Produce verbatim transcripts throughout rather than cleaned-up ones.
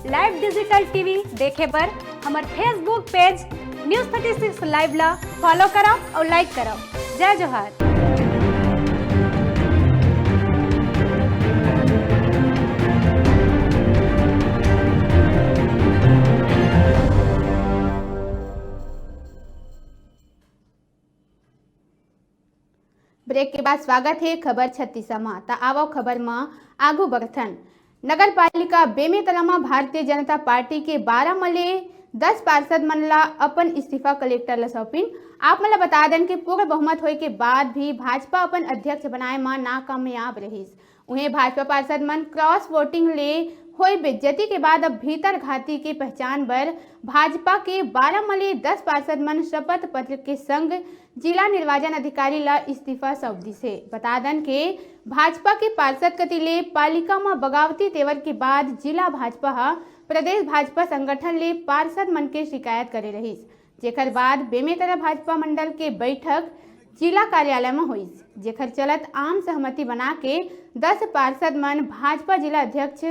Live Digital T V देखे बर हमर Facebook page News thirty six Live ला follow करव और like करव। जय जोहार। Break के बाद स्वागत हे खबर छत्तीस म। त आवव खबर म आगू बढ़थन। नगर पालिका बेमेतरा म भारतीय जनता पार्टी के बारह म ले दस पार्षद मन ला अपन इस्तीफा कलेक्टर ला सौंपिन। आप मन ला बता देन कि पूर्ण बहुमत होए के बाद भी भाजपा अपन अध्यक्ष बनाए म नाकामयाब रहिस। उहें, भाजपा पार्षद मन cross voting ले होए बेइज्जती के बाद अब भीतर घाती के पहचान बर भाजपा के बारह म ले दस पार्षद मन शपथ पत्र के संग जिला निर्वाचन अधिकारी ला इस्तीफा सौंप दिस हे। बता दन के भाजपा के पार्षद कति ले पालिका म बगावती तेवर के बाद जिला भाजपा ह प्रदेश भाजपा संगठन ले पार्षद मन के शिकायत करे रहिस, जेकर बाद बेमेतरा भाजपा मंडल के बैठक जिला कार्यालय म होइस, जेकर चलत आम सहमति बना के दस पार्षद मन भाजपा जिला अध्यक्ष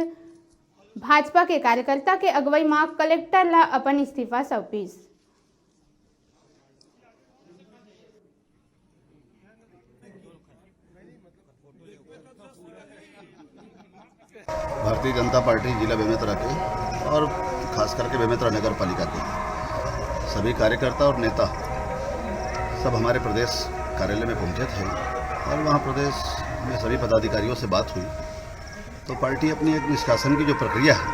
भाजपा के कार्यकर्ता के अगुवई म कलेक्टर ला अपन इस्तीफा सौंपिस। भारतीय जनता पार्टी जिला बेमेतरा के और खास करके बेमेतरा नगर पालिका के सभी कार्यकर्ता और नेता सब हमारे प्रदेश कार्यालय में पहुंचे थे और वहाँ प्रदेश में सभी पदाधिकारियों से बात हुई। तो पार्टी अपनी एक निष्कासन की जो प्रक्रिया है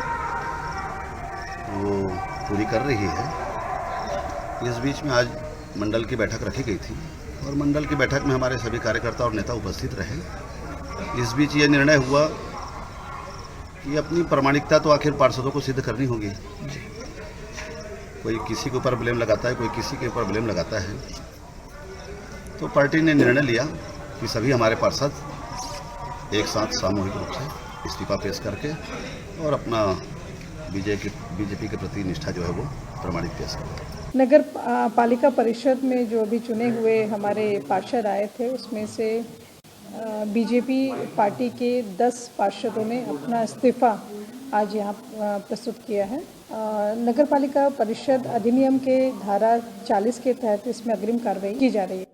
वो पूरी कर रही है। इस बीच में आज मंडल की बैठक रखी गई थी और मंडल की बैठक में हमारे सभी कार्यकर्ता और नेता उपस्थित रहे। इस बीच ये निर्णय हुआ कि अपनी प्रामाणिकता तो आखिर पार्षदों को सिद्ध करनी होगी। कोई किसी के ऊपर ब्लेम लगाता है, कोई किसी के ऊपर ब्लेम लगाता है। तो पार्टी ने निर्णय लिया कि सभी हमारे पार्षद एक साथ सामूहिक रूप से इस्तीफा पेश करके और अपना बीजेपी बीजेपी के प्रति निष्ठा जो है वो प्रमाणित पेश करें। नगर अ, पालिका परिषद में जो अभी चुने हुए हमारे पार्षद आए थे, उसमें से बीजेपी पार्टी के दस पार्षदों ने अपना इस्तीफा आज यहाँ अ, प्रस्तुत किया है। अ, नगर पालिका परिषद अधिनियम के धारा चालीस के तहत इसमें अग्रिम कार्रवाई की जा रही है।